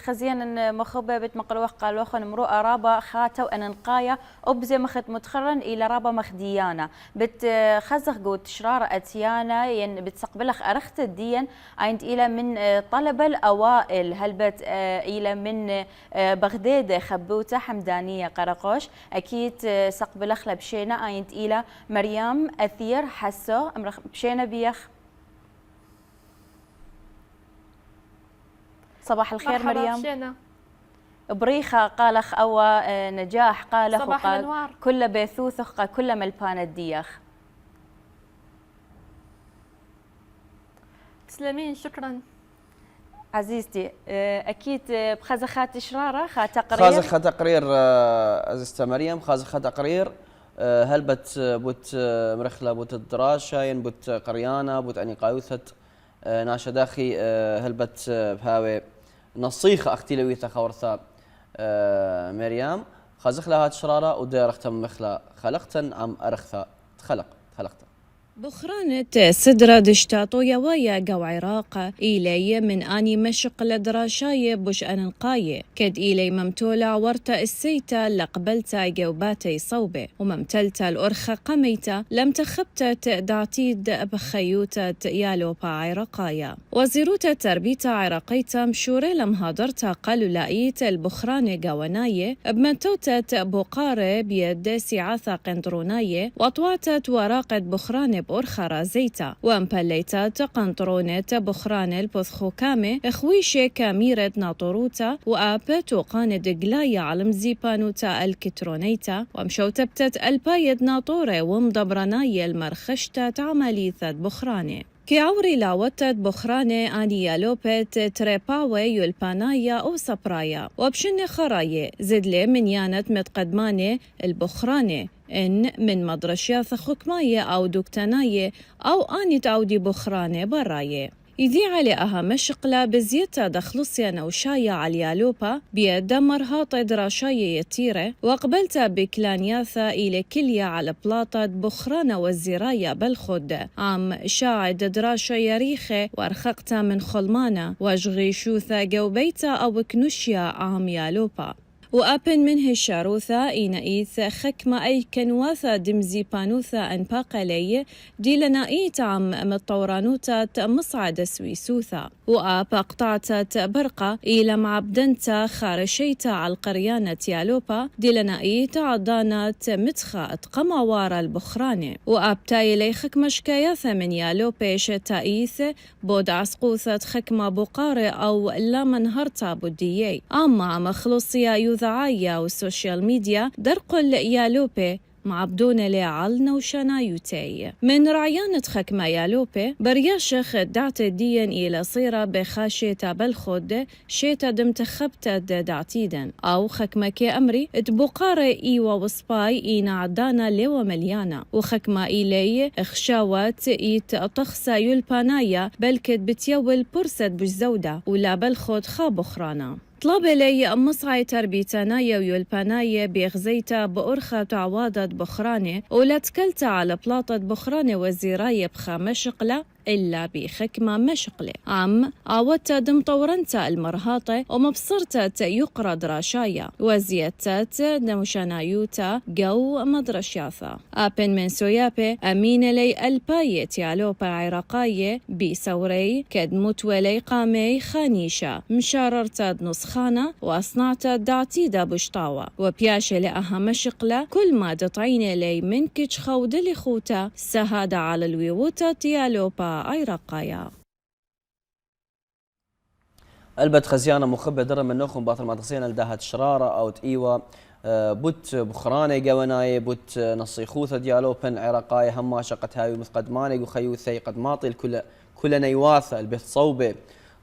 خزين ان مخبه بت مقلوخ قال وخن امرؤه رابا خاته وان نقايه ابزه مخت متخرن الى رابا مخديانا بت خزخ قوت شراره اتيانا ين بتستقبلخ ارخت الدين عند الى من طلب الاوائل هلبت الى من بغداد خبوته حمدانيه قرقوش اكيد سقبلخ لبشينا عند الى مريم اثير حسو امرخ بشينا بيخ. صباح الخير مريم. بشينا. بريخة قالخ أو نجاح قالخ صباح الأنوار. كل بيثوثخ كل ملبان الديخ. تسلمين شكرا عزيزتي أكيد بخزخات شرارة خا تقرير خازخ تقرير عزيزتي مريم خازخ تقرير هل بت بوت مرخلة بوت الدراسة ين بوت قريانة بوت أني قايوثت ناشا داخي هل بت بهاوي نصيخة أختي لويتا خورثا مريم خازخ لها شرارة وديرختا مخلا خلقتا عم أرخثا خلقتا بخرانة سدرة دشتاطو يوايا قو عراق إيلي من آني مشق لدراشاي بوش أننقاية كد إيلي ممتولع ورتا السيتا لقبلتا جوباتي صوبة وممتلتا الأرخة قميتا لم تخبتا دعتيد بخيوتا يالو با عراقايا وزيروتا تربيتا عراقيتا مشوري لم هادرتا قالوا لاقيت البخرانة قواناية بمنتوتا بوقارة بيد سعاثة قندروناية وطواتا وراقة بخرانة بأرخة رازيتا وامبليتا تقنطرونة بخران البثخو كامي اخويشي كاميرة ناطروتا وآبت وقاند قلايا علم زيبانوتا الكترونيتا ومشوتا بتت البايد ناطورة ومدبرناي المرخشتا تعمليثة بخرانة كي عوري لاوتت بخرانة آنيا لوبت تريباوي يلبانايا أو سبرايا وبشن خراية زدلي من يانت متقدمانة البخرانة إن من مدرشيا ثخكماية أو دكتناية أو آني تعودي بخرانة براية يذي على أهم شقلة بزيتا دخلصيا نوشايا على لوبا بيد مرهاطة دراشاية يتيرة وقبلتا بكلانياثا إلى كليا على بلاطة بخرانة والزرايا بالخد عم شاعد دراشا يريخة وارخقتا من خلمانة واجغي شوثا جوبيتا أو كنوشيا عم يالوبا وأبن منه الشاروثة إينايث خكمة أي كنواثة دمزي بانوثة أنباقة لي دي لنايت عم مطورانوتا مصعد سويسوثة وأب قطعت برقة إلى معبدنتا خارشيتا على القريانة يالوبا دي لنايت عضانات متخة اتقما وارا البخرانة وأب تايلي خكمة شكاياثة من يالوبا شتايث بود عسقوثة خكمة بقارة أو لا منهرتا بوديي أما عم خلصيا ذعايا والسوشيال ميديا درقل يالوبي معبدون لعلنا وشنا يوتي من رعيانة خكمة يالوبي برياشخ دعت الدين إلى صيرة بخاشيتا بالخد شيتا دمتخبتا دعتيدا أو خكمة كي أمري تبقار إيوا وصباي إينا عدانا لوا مليانا وخكمة إلي اخشاوات إيت أطخسا يلبانايا بلكت بتيول برسد بجزودة ولا بالخد خابخرانا طلب لي مصعي تربيتانايا ويلبانايا بيغزيتا بأرخة تعوادة بخرانة ولا تكلتا على بلاطة بخرانة وزيرايا بخا مشقلة إلا بخكمة مشقلة عم عودتا دمطورنتا المرهاطة ومبصرتا يقرا دراشايا وزيادتات نوشانايوتا جو مدرشياثا أبن من سويابي أمين لي البايت يالوبا عراقاية بيسوري كد متولي قامي خانيشا مشاررتا نسخانة وأصنعتا دعتيدا بشطاوة وبياشي لأها مشقلة كل ما دطعين لي من كتش خودلي خوتا سهادة على الويوتا تيالوبا عراقايا البت خزيانة مخبة در من نوخم باطل ما تصينا لداهت شرارة أو تقيوة بوت بخرانة قواناي بوت نصيخوثة ديالوبن عراقاي هما شقت هاوي مثقدماني وخيوثي قد ماطل كل نيواثة البث صوبة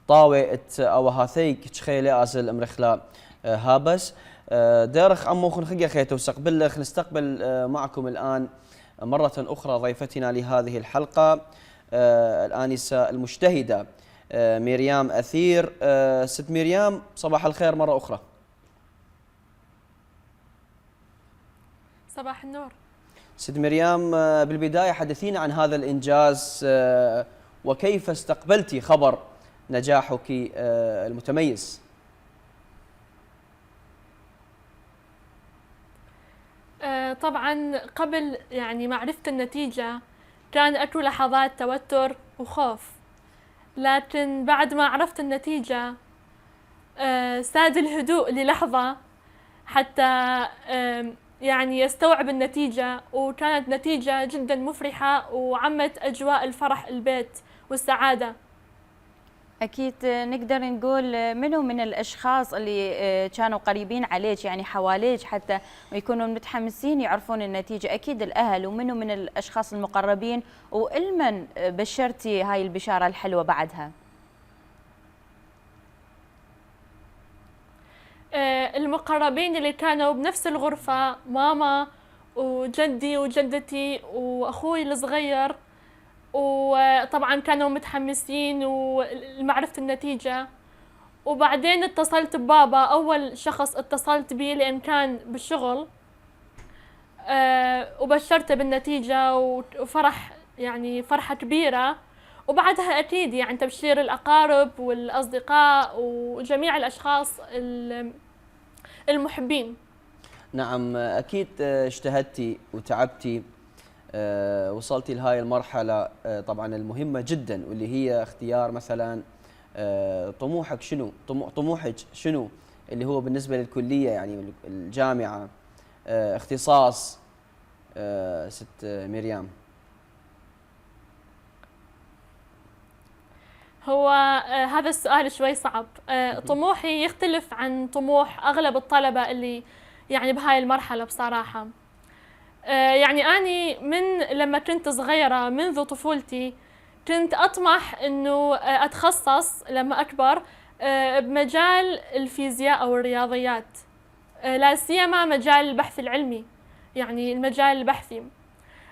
طاوة أو هاثي كتشخيلي أزل أمرخلا هابس دارخ عمو خنخية خيتو سقبلخ نستقبل معكم الآن مرة أخرى ضيفتنا لهذه الحلقة الآنسة المجتهدة مريم أثير. ست مريم صباح الخير مرة أخرى. صباح النور. ست مريم بالبداية حدثينا عن هذا الإنجاز وكيف استقبلتي خبر نجاحك المتميز. طبعا قبل يعني معرفة النتيجة كان أكو لحظات توتر وخوف، لكن بعد ما عرفت النتيجة ساد الهدوء للحظة حتى يعني يستوعب النتيجة، وكانت نتيجة جدا مفرحة وعمت أجواء الفرح البيت والسعادة. أكيد نقدر نقول منو من الأشخاص اللي كانوا قريبين عليك يعني حواليك حتى يكونوا متحمسين يعرفون النتيجة؟ أكيد الأهل، ومنو من الأشخاص المقربين والمن بشرتي هاي البشارة الحلوة بعدها؟ المقربين اللي كانوا بنفس الغرفة، ماما وجدي وجدتي وأخوي الصغير، وطبعا كانوا متحمسين ومعرفة النتيجة. وبعدين اتصلت ببابا، أول شخص اتصلت به لأن كان بالشغل، وبشرته بالنتيجة وفرح يعني فرحة كبيرة. وبعدها أكيد يعني تبشير الأقارب والأصدقاء وجميع الأشخاص المحبين. نعم أكيد اجتهدتي وتعبتي، وصلتي لهاي المرحلة طبعا المهمة جدا، واللي هي اختيار مثلا طموحك شنو، طموحك شنو اللي هو بالنسبة للكلية يعني الجامعة، اختصاص ست مريم. هو هذا السؤال شوي صعب. طموحي يختلف عن طموح أغلب الطلبة اللي يعني بهاي المرحلة بصراحة. يعني أني من لما كنت صغيرة منذ طفولتي كنت أطمح أنه أتخصص لما أكبر بمجال الفيزياء أو الرياضيات، لا سيما مجال البحث العلمي، يعني المجال البحثي.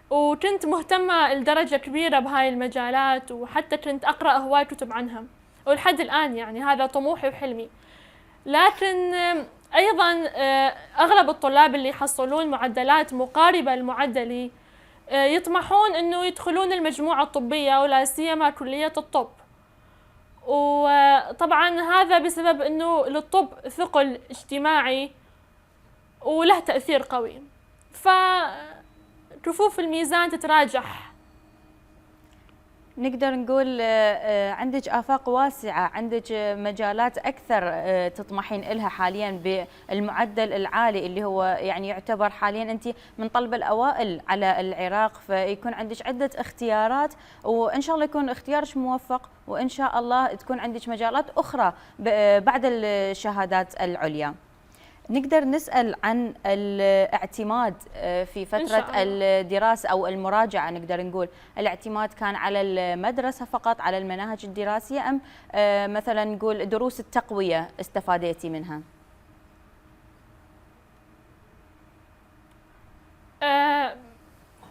وكنت مهتمة لدرجة كبيرة بهاي المجالات، وحتى كنت أقرأ هواي كتب عنها، ولحد الآن يعني هذا طموحي وحلمي. لكن أيضا أغلب الطلاب اللي يحصلون معدلات مقاربة لمعدلي يطمحون أنه يدخلون المجموعة الطبية ولا سيما كلية الطب. وطبعا هذا بسبب أنه للطب ثقل اجتماعي وله تأثير قوي، فكفوف الميزان تتراجح. نقدر نقول عندك آفاق واسعة، عندك مجالات أكثر تطمحين إلها حاليا بالمعدل العالي اللي هو يعني يعتبر حاليا أنت من طلب الأوائل على العراق، فيكون عندك عدة اختيارات، وإن شاء الله يكون اختيارك موفق، وإن شاء الله تكون عندك مجالات أخرى بعد الشهادات العليا. نقدر نسأل عن الاعتماد في فترة الدراسة أو المراجعة؟ نقدر نقول الاعتماد كان على المدرسة فقط، على المناهج الدراسية، أم مثلا نقول دروس التقوية استفاديتي منها؟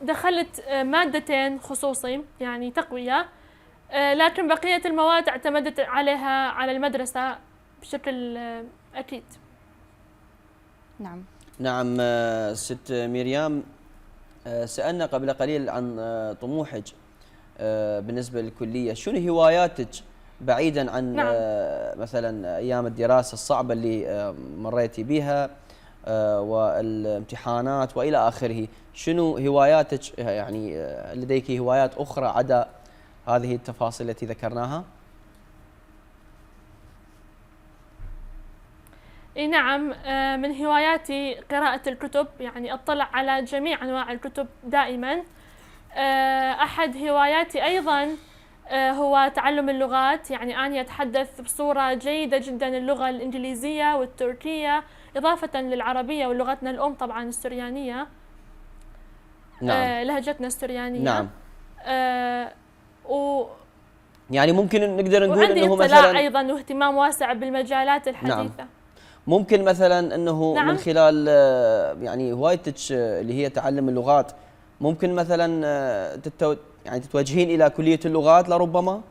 دخلت مادتين خصوصي يعني تقوية، لكن بقية المواد اعتمدت عليها على المدرسة بشكل أكيد. نعم ست مريم، سألنا قبل قليل عن طموحك بالنسبة للكلية، شنو هواياتك بعيدا عن مثلا أيام الدراسة الصعبة اللي مريتي بها والامتحانات وإلى آخره؟ شنو هواياتك؟ يعني لديك هوايات أخرى عدا هذه التفاصيل التي ذكرناها؟ نعم، من هواياتي قراءة الكتب، يعني أطلع على جميع أنواع الكتب دائما. أحد هواياتي أيضا هو تعلم اللغات، يعني أنا أتحدث بصورة جيدة جدا اللغة الإنجليزية والتركية إضافة للعربية ولغتنا الأم طبعا السريانية. نعم. لهجتنا السريانية. نعم. يعني ممكن نقدر نقول أنه مثلا أيضا واهتمام واسع بالمجالات الحديثة. نعم. ممكن مثلا انه نعم. من خلال يعني هوايتك اللي هي تعلم اللغات، ممكن مثلا يعني تتوجهين الى كلية اللغات لربما؟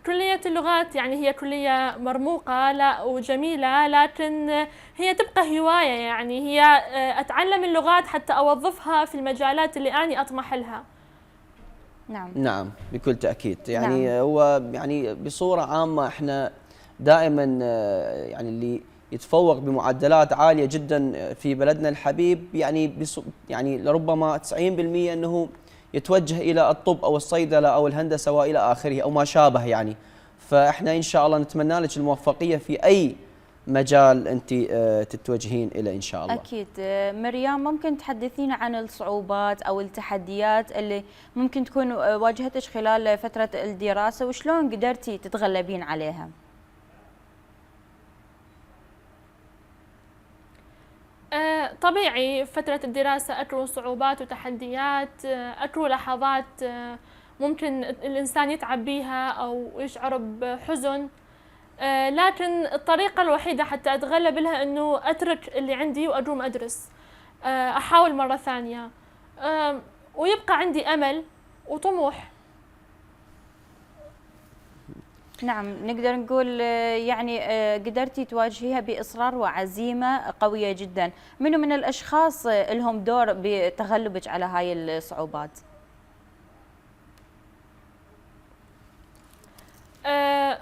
كلية اللغات يعني هي كلية مرموقة لا وجميلة، لكن هي تبقى هواية، يعني هي أتعلم اللغات حتى أوظفها في المجالات اللي أنا أطمح لها. نعم بكل تأكيد. يعني هو يعني بصورة عامة احنا دائما يعني اللي يتفوق بمعدلات عاليه جدا في بلدنا الحبيب، يعني لربما 90% انه يتوجه الى الطب او الصيدله او الهندسه والى اخره او ما شابه يعني. فاحنا ان شاء الله نتمنى لك الموفقيه في اي مجال انت تتوجهين اليه ان شاء الله. اكيد. مريم، ممكن تحدثينا عن الصعوبات او التحديات اللي ممكن تكون واجهتك خلال فتره الدراسه وشلون قدرتي تتغلبين عليها؟ طبيعي فترة الدراسة أكو صعوبات وتحديات، أكو لحظات ممكن الإنسان يتعب بيها أو يشعر بحزن، لكن الطريقة الوحيدة حتى أتغلب لها أنه أترك اللي عندي وأقوم أدرس، أحاول مرة ثانية، ويبقى عندي أمل وطموح. نعم، نقدر نقول يعني قدرتي تواجهيها بإصرار وعزيمة قوية جدا. منو من الأشخاص لهم دور بتغلبك على هاي الصعوبات؟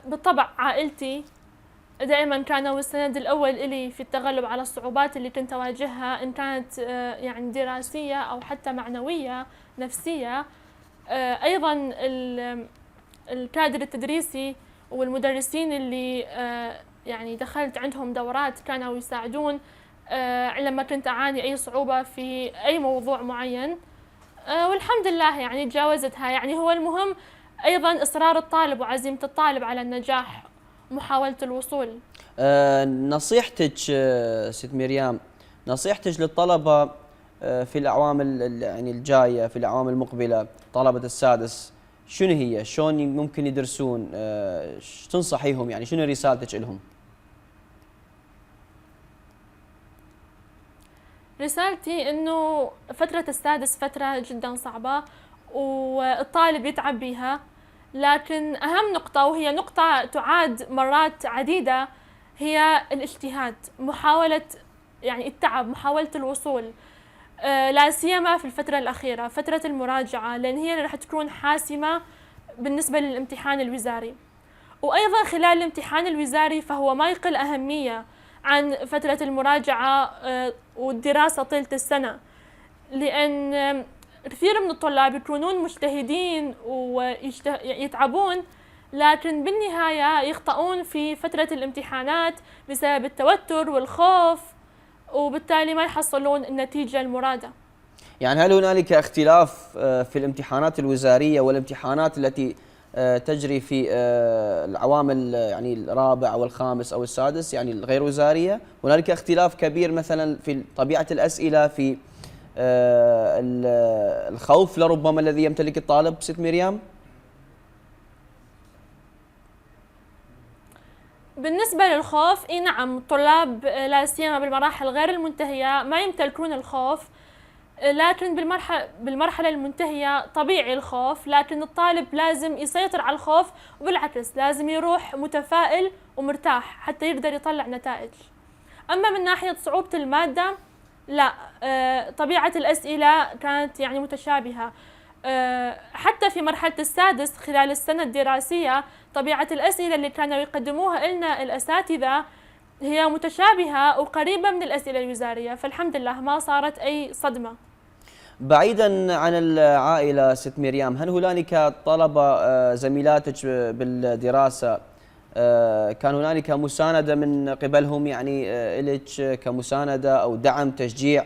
بالطبع عائلتي دائما كانوا السند الأول إلي في التغلب على الصعوبات اللي كنت أواجهها، إن كانت يعني دراسية أو حتى معنوية نفسية. أيضا الكادر التدريسي والمدرسين اللي يعني دخلت عندهم دورات كانوا يساعدون لما كنت أعاني أي صعوبة في أي موضوع معين، والحمد لله يعني تجاوزتها. يعني هو المهم أيضا إصرار الطالب وعزيمة الطالب على النجاح ومحاولة الوصول. نصيحتك ست مريم، نصيحتك للطلبة في الأعوام يعني الجاية، في الأعوام المقبلة، طلبة السادس، شنو هي؟ شلون ممكن يدرسون؟ تنصحيهم يعني؟ شنو رسالتك لهم؟ رسالتي انه فترة السادس فترة جدا صعبة والطالب يتعب بيها، لكن اهم نقطة وهي نقطة تعاد مرات عديدة هي الاجتهاد، محاولة يعني التعب، محاولة الوصول، لا سيما في الفترة الأخيرة فترة المراجعة، لأن هي راح تكون حاسمة بالنسبة للامتحان الوزاري. وأيضا خلال الامتحان الوزاري فهو ما يقل أهمية عن فترة المراجعة والدراسة طيلة السنة، لأن كثير من الطلاب يكونون مجتهدين ويتعبون، لكن بالنهاية يخطئون في فترة الامتحانات بسبب التوتر والخوف، وبالتالي ما يحصلون النتيجة المرادة. يعني هل هنالك اختلاف في الامتحانات الوزارية والامتحانات التي تجري في العوامل يعني الرابع أو الخامس أو السادس يعني الغير وزارية؟ هنالك اختلاف كبير مثلا في طبيعة الأسئلة، في الخوف لربما الذي يمتلك الطالب ست مريم؟ بالنسبة للخوف نعم، الطلاب لا سيما بالمراحل غير المنتهية ما يمتلكون الخوف، لكن بالمرحلة المنتهية طبيعي الخوف، لكن الطالب لازم يسيطر على الخوف، وبالعكس لازم يروح متفائل ومرتاح حتى يقدر يطلع نتائج. أما من ناحية صعوبة المادة لا، طبيعة الأسئلة كانت يعني متشابهة، حتى في مرحلة السادس خلال السنة الدراسية طبيعة الأسئلة اللي كانوا يقدموها لنا الأساتذة هي متشابهة وقريبة من الأسئلة الوزارية، فالحمد لله ما صارت أي صدمة. بعيدا عن العائلة ست مريم، هل هنالك طلبة زميلاتك بالدراسة كان هنالك مساندة من قبلهم يعني إليك كمساندة أو دعم تشجيع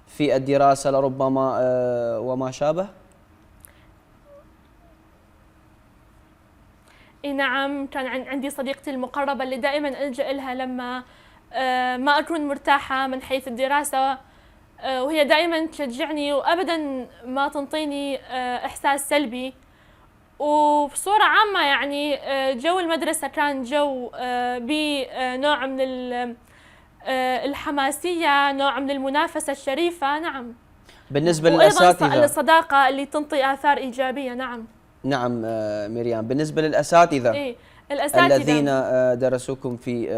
في الدراسة لربما وما شابه؟ نعم، كان عندي صديقتي المقربة اللي دائما ألجأ لها لما ما أكون مرتاحة من حيث الدراسة، وهي دائما تشجعني وأبدا ما تنطيني إحساس سلبي. وبصورة عامة يعني جو المدرسة كان جو بنوع من الحماسية، نوع من المنافسة الشريفة. نعم. بالنسبة للأساتذة وأيضا الصداقة اللي تنطي آثار إيجابية. نعم. نعم مريم، بالنسبة للأساتذة الأساتذة الذين درسوكم في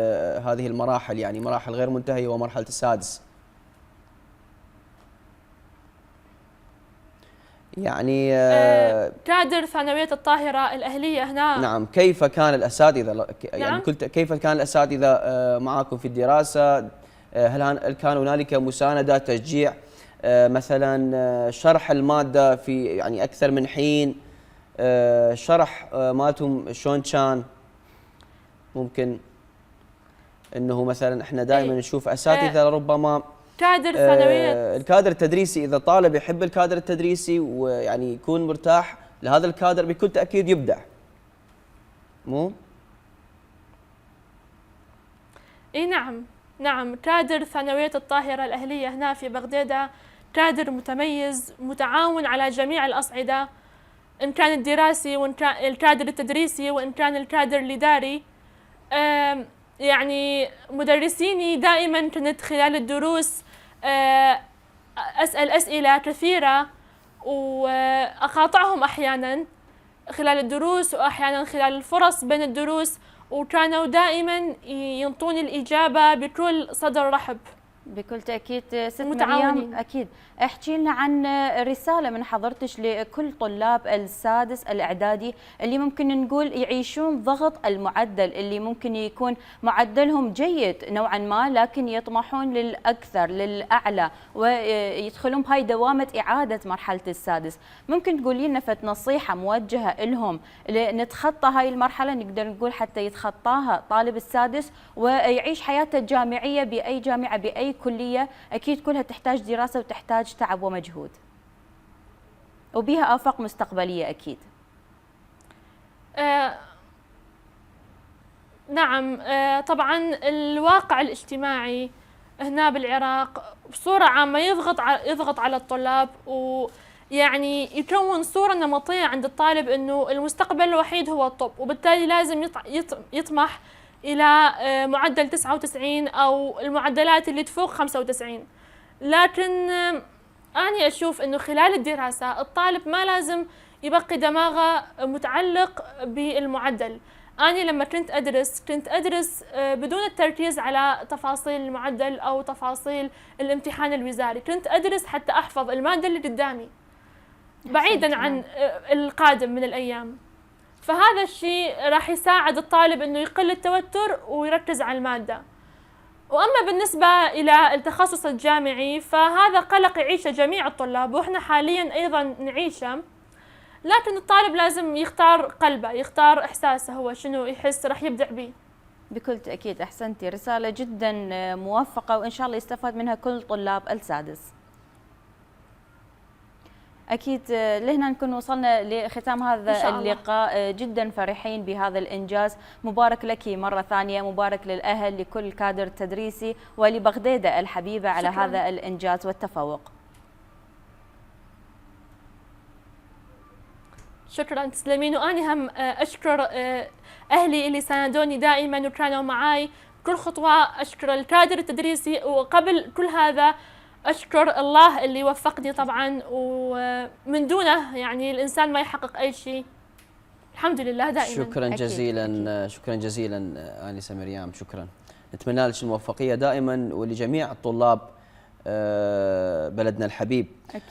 هذه المراحل يعني مراحل غير منتهية ومرحلة السادس، يعني كادر ثانوية الطاهرة الأهلية هنا. نعم، كيف كان الأساتذة يعني نعم. كيف كان الأساتذة معكم في الدراسة؟ هل كان هنالك مساندة، تشجيع، مثلا شرح المادة في يعني أكثر من حين، شرح مالتهم شلون كان؟ ممكن انه مثلا احنا دائما نشوف اساتذه ربما كادر ثانويه، الكادر التدريسي، اذا طالب يحب الكادر التدريسي ويعني يكون مرتاح لهذا الكادر بكل تاكيد يبدع. مو؟ اي نعم كادر ثانويه الطاهره الاهليه هنا في بغدادة كادر متميز متعاون على جميع الاصعده، ان كان الدراسي وان كان الكادر التدريسي وان كان الكادر الاداري. يعني مدرسيني دائما كنت خلال الدروس أسأل أسئلة كثيرة وأقاطعهم أحيانا خلال الدروس وأحيانا خلال الفرص بين الدروس، وكانوا دائما ينطوني الإجابة بكل صدر رحب. بكل تأكيد ست مريم، أكيد احكي لنا عن رسالة من حضرتك لكل طلاب السادس الإعدادي اللي ممكن نقول يعيشون ضغط المعدل، اللي ممكن يكون معدلهم جيد نوعا ما لكن يطمحون للأكثر للأعلى ويدخلون بهاي دوامة إعادة مرحلة السادس. ممكن تقولي لنا فت نصيحة موجهة لهم نتخطى هاي المرحلة، نقدر نقول حتى يتخطاها طالب السادس ويعيش حياته الجامعية بأي جامعة بأي كلية، أكيد كلها تحتاج دراسة وتحتاج تعب ومجهود وبها آفاق مستقبلية أكيد. نعم، طبعا الواقع الاجتماعي هنا بالعراق بصورة عامة يضغط على الطلاب، ويعني يكون صورة نمطية عند الطالب أنه المستقبل الوحيد هو الطب، وبالتالي لازم يطمح إلى معدل 99 أو المعدلات اللي تفوق 95. لكن أنا أشوف أنه خلال الدراسة الطالب ما لازم يبقي دماغه متعلق بالمعدل. أنا لما كنت أدرس بدون التركيز على تفاصيل المعدل أو تفاصيل الامتحان الوزاري، كنت أدرس حتى أحفظ المادة اللي قدامي بعيدا عن القادم من الأيام. فهذا الشيء راح يساعد الطالب أنه يقل التوتر ويركز على المادة. وأما بالنسبة إلى التخصص الجامعي فهذا قلق يعيشه جميع الطلاب وإحنا حاليا أيضا نعيشه، لكن الطالب لازم يختار قلبه، يختار إحساسه هو شنو يحس راح يبدع به. بكل تأكيد أحسنتي، رسالة جدا موفقة وإن شاء الله يستفاد منها كل طلاب السادس. أكيد لهنا نكون وصلنا لختام هذا اللقاء، جدا فرحين بهذا الإنجاز، مبارك لك مرة ثانية، مبارك للأهل لكل كادر تدريسي ولبغدادة الحبيبة على شكراً. هذا الإنجاز والتفوق. شكرا تسلمين، وأنا هم أشكر أهلي اللي ساندوني دائما وكانوا معاي كل خطوة، أشكر الكادر التدريسي، وقبل كل هذا أشكر الله اللي وفقني طبعا، ومن دونه يعني الإنسان ما يحقق أي شيء. الحمد لله دائما. شكرا جزيلا، شكرا جزيلا آنسة مريم، شكرا. نتمنى لك الموفقية دائما ولجميع الطلاب بلدنا الحبيب.